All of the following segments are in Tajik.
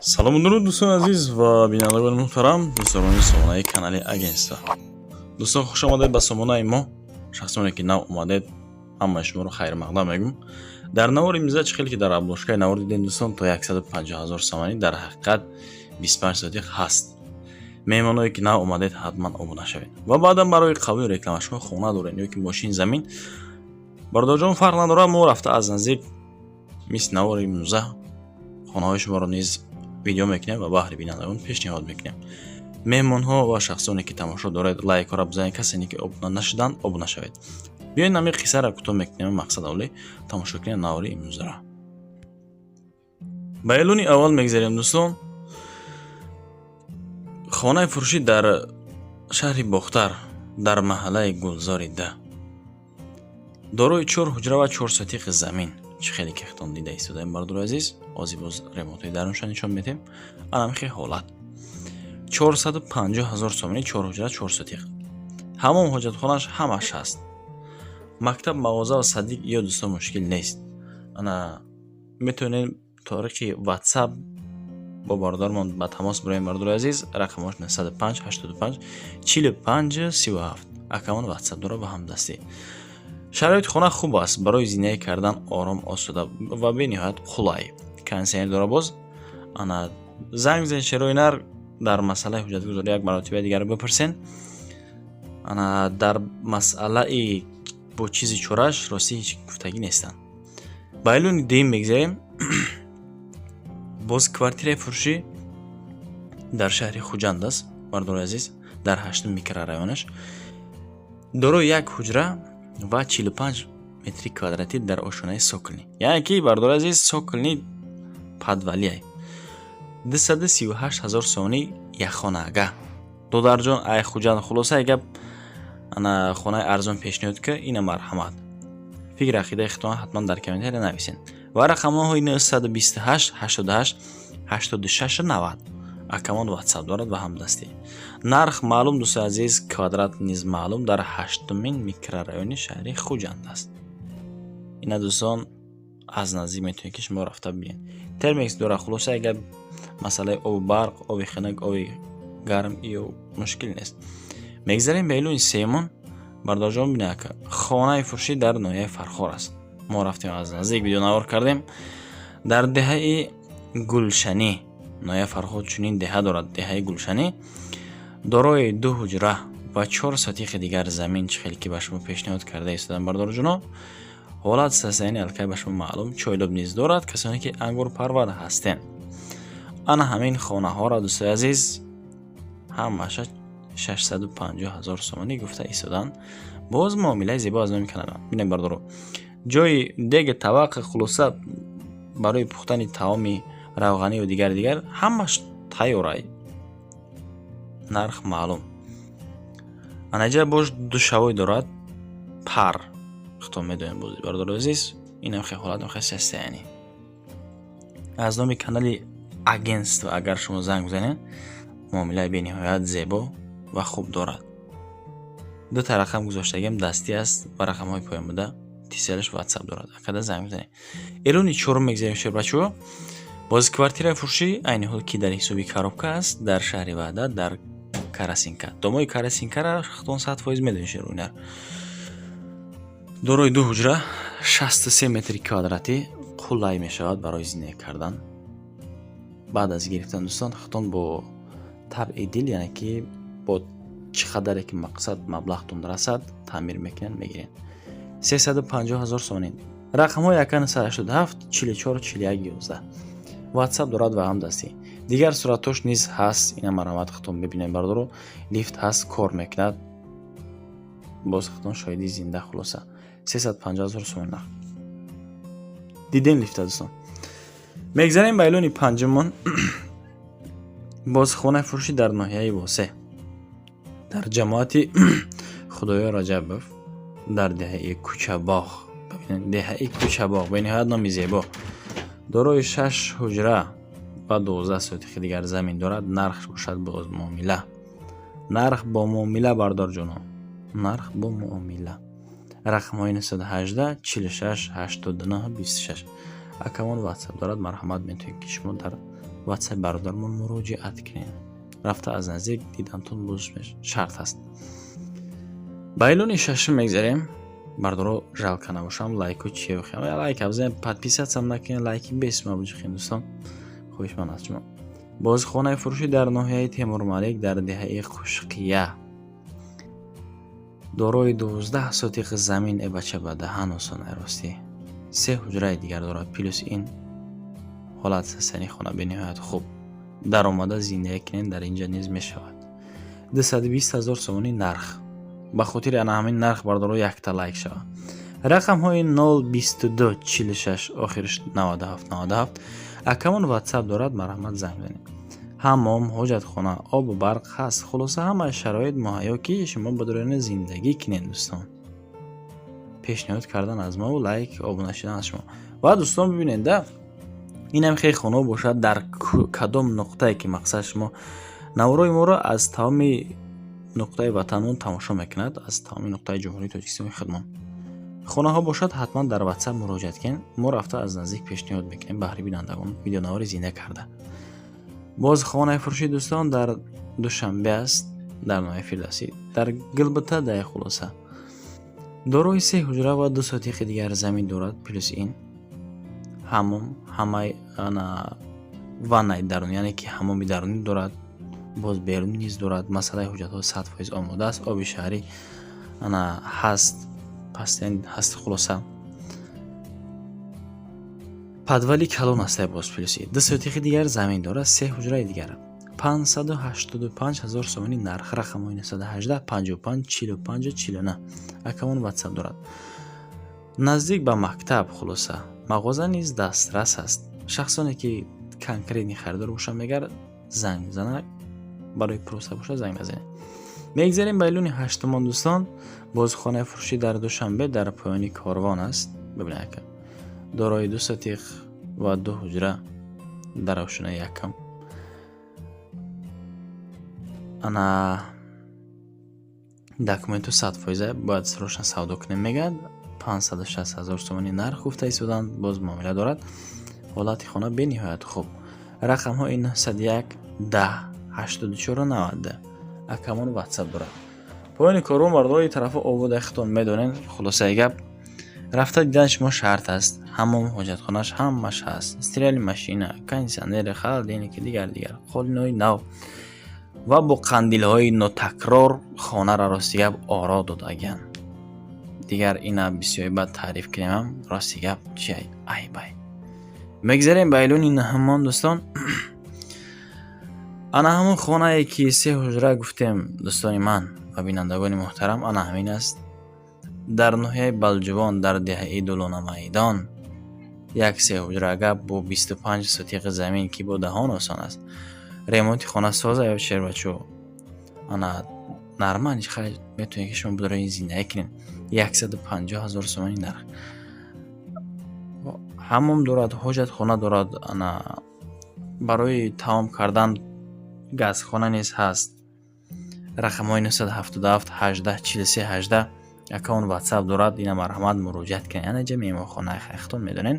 Салому дуруд, дӯстони азиз ва бинандагони муҳтарам, дӯстдорони сомонаи канали агентство. Дӯстон, хуш омадед ба сомонаи мо. Шахсоне ки нав омадед, ҳамаи шуморо хайрмақдам мегӯм. Дар навори имрӯза, чӣ хеле ки дар обложкаи навор дидем, дӯстон, то 150 ҳазор сомонӣ, дар ҳақиқат 25 сотих ҳаст. Меҳмоное ки нав омадед, ҳатман обуна шавед ва баъдан барои қабули реклама, шумо хона доред ё ки мошин, замин, бародарҷон, фарқ надорад, мо рафта аз наздик мисли навори имрӯза хонаҳои шуморо низ видео мекунем ва баҳри бинандагон пешниҳод мекунем. Меҳмонҳо ва шахсоне ки тамошо доред, лайкҳоро бизанед. Касене ки обуна нашуданд, обуна шавед. Биёед, нами қиссаро кӯтоҳ мекунем, мақсад оли тамошо кунем навори имрӯзаро. Ба эълони аввал мегзарем, дӯстон. Хонаи фурӯшӣ дар шаҳри Бохтар, дар маҳаллаи Гулзори да, дорои чор ҳуҷра ва 4 сотиқи замин. Чӣ хеле ки хитон дида истодаем, бародари азиз, ҳозир боз ремонтҳои дарунша нишон медиҳем. Анамихе ҳолат, 450 ҳазор сомонӣ, чор ҳуҷра, 4 сотиқ, ҳамом, ҳоҷатхонааш ҳамаш ҳаст. Мактаб, мағоза ва садик ё, дӯстон, мушкил нест. Ана метавонем тариқи WhatsApp бо бародармон ба тамос бироем. Бародари азиз, рақамош 95 85 45 37. Акамон WhatsApp дора ба ҳамдастӣ. Шароити хона хуб аст, барои зиндагӣ кардан ором, осуда ва бениҳоят қулай. Кондитсионер дора. Боз ана занг бизанед, шерои нар дар масъалаи ҳуҷҷатгузорӣ як маротибаи дигар бипурсен. Ана дар масъалаи бо чизи чораш ростӣ ҳеҷ гуфтагӣ нестанд. Ба эълони дуюм мегзарем. Боз квартираи фурӯшӣ дар шаҳри Хуҷанд аст, бародари азиз, дар ҳаштум микрорайонаш, дорои як ҳуҷра ва 45 метри квадратӣ дар ошёнаи цокольный, яъне ки, бародари азиз, цокольный подвалия, 238 ҳазор сомонӣ, якхонаага. Додарҷон, ай Хуҷанд, хулосаи гап, ана хонаи арзон пешниҳод ка, ина марҳамат. Фикр ақидаи худтон ҳатман дар комментария нависед ва рақамҳои 928 88 86 90, акамон WhatsApp дорад ва ҳамдастӣ. Нарх маълум, дӯстои азиз, квадрат низ маълум, дар ҳаштумин микрорайони шаҳри Хуҷанд аст. Ина, дӯстон, аз наздик метавонед ки шумо рафта бибинед. Термекс дорад. Хулоса, агар масъалаи обу барқ, оби хунук, оби гарм ё мушкил нест. Мегзарем ба эълони сеюмон. Бародарҷон, бинед, ака, хонаи фурӯшӣ дар ноҳияи Фархор аст. Мо рафтем, аз наздик видеонавор кардем дар деҳаи Гулшанӣ. Ноҳияи Фархор чунин деҳа дорад, деҳаи Гулшанӣ, дорои ду ҳуҷра ва чор сотиқи дигар замин. Чӣ хеле ки ба шумо пешниҳод карда истодам, бародарҷоно, ҳолат состояние аллакай ба шумо маълум. Чойлоб низ дорад. Касоне ки ангурпарвар ҳастен, ана ҳамин хонаҳоро, дӯстои азиз, ҳамаша 650 ҳазор сомонӣ гуфта истоданд. Боз муомилаи зебо аз номи канала. Бинед, бародаро, ҷои дега, табақа, хулоса, барои пухтани таоми равғанию дигар дигар ҳамаш тайёрай. Нарх маълум. Анаҷа бош душавой дорад, пар худтон медонед. Бози, бародари азиз, инам хе ҳолат, хе состояние. Аз номи канали агентство агар шумо занг бизанед, муомилаи бениҳоят зебо ва хуб дорад. Дута рақам гузоштагиам, дастӣ аст ва рақамҳои поён буда тиселаш WhatsApp дорад. Акада занг бизанед. Эълони чорум мегзарем, шербачаҳо. Боз квартираи фурӯшӣ, айни ҳол ки дар ҳисоби коробка аст, дар шаҳри Ваҳдат, дар Карасинка. Домои Карасинкара худтон 100% медонед, шеруинар. Дорои ду ҳуҷра, 63 метри квадратӣ, қулай мешавад барои зиндагӣ кардан. Баъд аз гирифтан, дӯстон, худтон бо табъи дил, яъне ки бо чӣ қадаре ки мақсад маблағтон расад, таъмир мекунед, мегиред. 350 ҳазор сомонӣ. Рақамҳои ака 987 44 41 11, WhatsApp дорад ва ҳамдастӣ. Дигар суратҳош низ ҳаст, ина марҳамат, худтон бибинед, бародаро. Лифт ҳаст, кор мекунад. Боз худтон шоҳиди зинда. Хулоса, 350 ҳазор сомонӣ нарх. Дидем лифта, дӯстон. Мегзарем ба эълони панҷумон. Боз хонаи фурӯшӣ дар ноҳияи Восе, дар ҷамоати Худоё Раҷабов, дар деҳаи Кӯчабоғ. Деҳаи Кӯчабоғ, бениҳоят номи зебо. Дорои шаш ҳуҷра ва 12 сотихи дигар замин дорад. Нарх бошад боз муомила, нарх бо муомила, бародарҷоно, нарх бо муомила. Рақамҳои 918 46 89 26, акамон WhatsApp дорад. Марҳамат, метавонед ки шумо дар Ватсап бародармон муроҷиат кунед, рафта аз наздик дидантон боз шарт аст. Ба эълони шашум мегзарем. Бардоро, жалко набошам, лайку чие, лайка бизанед, подписаться накунед, лайки бесма буҷихен. Дӯстон, хоҳишманд аз шумо. Боз хонаи фурӯшӣ дар ноҳияи Темурмалик, дар деҳаи Қушқия, дорои 12 сотиқ замин. Э бача, ба даҳан осон, ростӣ. Се ҳуҷраи дигар дорад. Плюс ин ҳолат сасани хона бениҳоят хуб. Даромада зиндагӣ кунед дар инҷа низ мешавад. 220 000 сомонӣ нарх. Ба хотири ана ҳамин нарх, бардоро, якта лайк шавад. Рақамҳои 0 22 46, охириш 97 97, акамон Ватсап дорад, марҳамат, занг занед. Ҳаммом, ҳоҷатхона, обу барқ ҳаст. Хулоса, ҳамаи шароит муҳайё, ки шумо ба дурона зиндагӣ кунед. Дӯстон, пешниҳод кардан аз мову лайк, обуна шудан аз шумо. Ва дӯстон, бибинед да, инам хеле хонао бошад дар кадом нуқтае ки мақсад шумо наворои моро аз тамоми нуқтаи ватанмон тамошо мекунад, аз тамоми нуқтаи Ҷумҳурии Тоҷикистони худмон хонаҳо бошад, ҳатман дар Ватсап муроҷиат кунед. Мо рафта аз наздик пешниҳод мекунем баҳри бинандагон, видеонавори зинда карда. Боз хонаи фурӯши, дӯстон, дар Душанбе аст, дар ноҳияи Фирдавсӣ, дар Гилбита дай. Хулоса, дорои се ҳуҷра ва 2 сотиқи дигар замин дорад. Плюс ин ҳаммом, ҳамаи ана ваннаи дарунӣ, яъне ки ҳаммоми дарунӣ дорад, боз берунӣ низ дорад. Масъалаи ҳуҷҷатҳо 100% омода аст. Оби шаҳрӣ ана ҳаст, ҳаст. Хулоса, подвали калон аст. Боз плюси 2 сотиқи дигар замин дорад, се ҳуҷраи дигар. 585 000 сомонӣ нарх. Рақамҳои 918 55 45 49, акамон Ватсап дорад. Наздик ба мактаб, хулоса, мағоза низ дастрас аст. Шахсоне ки конкретный харидор бошанд, мегар занг занад, барои просто бошад, занг назанед. Мегзарем ба эълони ҳаштумон. Дӯстон, боз хонаи фурӯшӣ дар Душанбе, дар поёни Корвон аст. Бибинед, ака, дорои 2 сотиқ ва ду ҳуҷра дар ошинаи якум. Ана документу 100%, бояд срочно савдо кунем, мегӯяд. 560 000 сомонӣ нарх гуфта истоданд, боз муомила дорад. Ҳолати хона бениҳоят хуб. Рақамҳои 901 10 84 90, акамон Ватсап дорад. Поёни Корвон, бардорои тарафа обода, худтон медонед. Хулосаи гап, рафта дидан шумо шарт аст. Ҳаммом, ҳоҷатхонааш ҳамаш ҳаст, стиральный машина, кондитсионер, холодильники, дигар дигар, қолинои нав ва бо қандилҳои нотакрор хонаро, рости гап, оро додагианд. Дигар ина бисёри бад таъриф кунемам, рости гап, чи айбай. Мегзарем ба эълони наҳумон. Дӯстон, ана ҳамон хонае ки се ҳуҷра гуфтем, дӯстони ман ва бинандагони муҳтарам, ана ҳамин аст. Дар ноҳияи Балҷувон, дар деҳаи Дулонамайдон, як се ҳуҷра гап бо 25 сотиқи замин, ки бо даҳон осон аст. Ремонти хона соза ё шербачо, ана нормально метавонед, ки шумо бидоред зиндагӣ кунед. 150 000 сомонӣ нарх. Ҳаммом дорад, ҳоҷатхона дорад, ана барои таом кардан газхона низ ҳаст. Рақамҳои 977 18 43 18, акаун Ватсап дорад, ина марҳамат, муроҷиат кунед. Ана ҷа меҳмонхонаи, худтон медонед,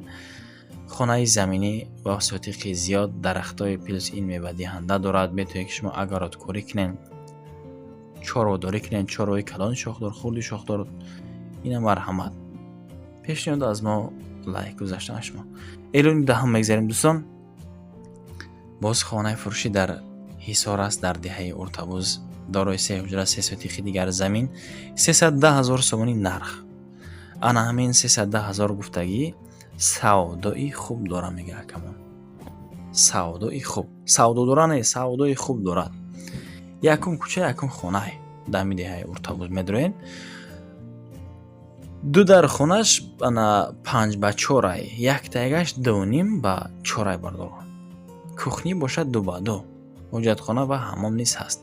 хонаи заминӣ ва сотиқи зиёд, дарахтҳои, плюс ин мевадиҳанда дорад. Метавонед, ки шумо огородкорӣ кунед, чорводорӣ кунед, чорвои калони шохдор, хурди шохдор. Ина марҳамат, пешниҳод аз мо, лайк гузаштан шумо. Эълони даҳум мегзарем. Дӯстон, боз хонаи фурӯшӣ дар Ҳисор аст, дар деҳаи Уртабуз, дорои се ҳуҷра, 3 сотиқи дигар замин. 310 000 сомонӣ нарх. Ана ҳамин 310 000 гуфтагӣ савдои хуб дора, мега акамон. Савдои хуб, савдо дора, не, савдои хуб дорад. Якум кӯча, якум хонае дами деҳаи Уртабуз медроед. Ду дар хонаш ана 5 ба 4-ай, яктаягаш 2,5 ба 4-ай, бардор. Кухни бошад 2 ба 2, ҳоҷатхона ва ҳаммом низ ҳаст.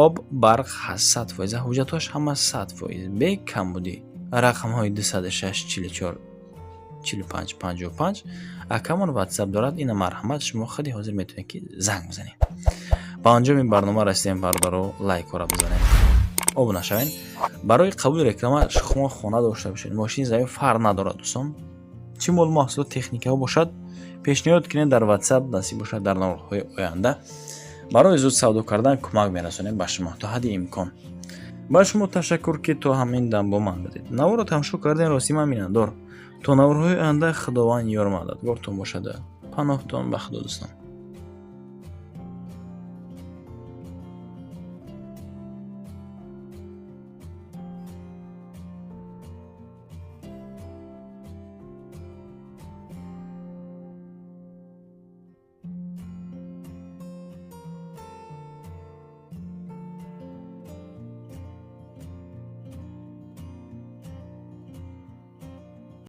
Об, барқ ҳаст, 100%. Ҳуҷҷатҳош ҳама 100%, бе камбудӣ. Рақамҳои 206 44 45 55, акамон Ватсап дорад, ина марҳамат, шумо худи ҳозир метавонед, ки занг бизанед. Ба анҷоми барнома расидем. Бародаро, лайкҳоро бизанед, обуна шавед. Барои қабули реклама шумо хона дошта бошед, мошини заиф, фарқ надорад, дӯстон, чӣ мол, маҳсулот, техникаҳо бошад. Пешниҳод кунед дар WhatsApp, насиб бошад, дар наворҳои оянда барои зуд савдо кардан кӯмак мерасонем ба шумо то ҳадди имкон. Ба шумо ташаккур, ки то ҳамин дам бо ман будед, наворро тамошо кардем. Рости, ман миннатдор. То наворҳои оянда Худованд ёр мададгортон бошада, паноҳтон ба Худо, дӯстон.